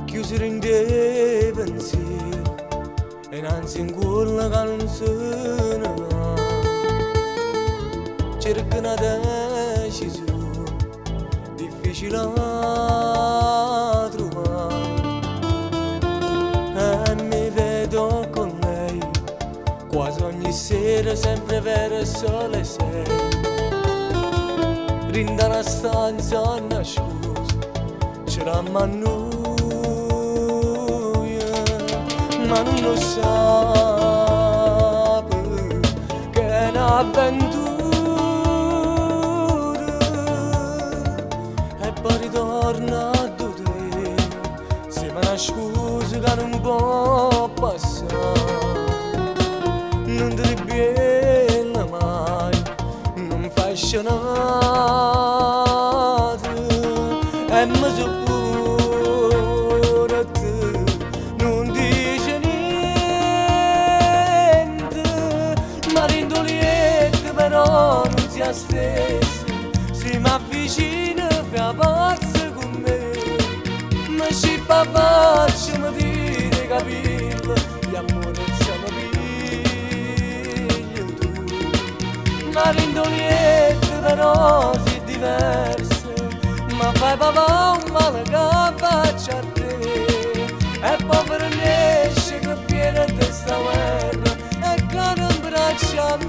Chiuso in dei pensieri e innanzi in cuore che non se ne va. Cerco una decisione difficile da trovare e mi vedo con lei quasi ogni sera, sempre verso le 6. Rinda una stanza nascosta c'era noi, ma non lo sa che è un'avventura e poi ritorna a te se me una scusa che non può passare. Non ti ribella mai, non fai scenate e mi pure te non dice niente, ma l'indoliente però non sia stessa. Se mi avvicina fa pazza con me, mi scippa faccia, mi tira i capelli, gli amore siamo figlio tu. Ma l'indoliente però si diversa, ma fai papà un male che faccia a te e poi finisce che piena di sta guerra e che non braccia a me.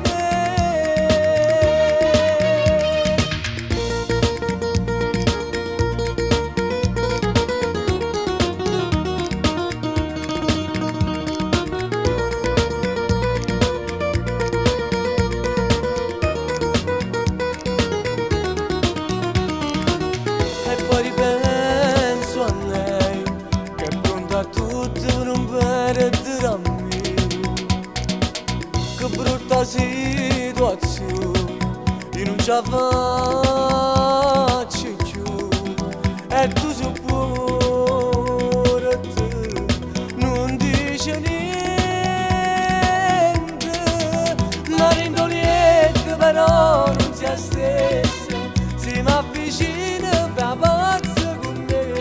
E poi ripenso a lei che è pronta a tutto, non perdere a me. Che brutta situazione, io non ce la faccio più. E tu sei pure te, non dici niente, ma l'indoliente però non sia stessa. Se mi avvicina fa pazza con me,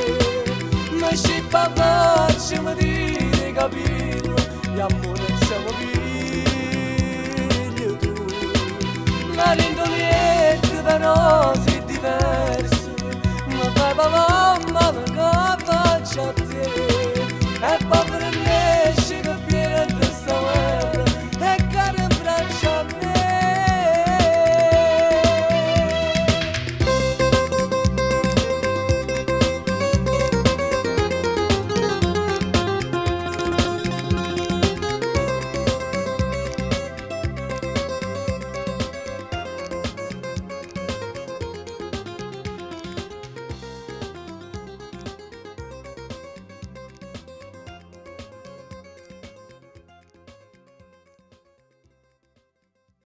mi scippa faccia, mi tira i capelli, gli amore siamo figlio tu. Ma l'indoliente però si diversa, mi fai papà, ma che faccia a te.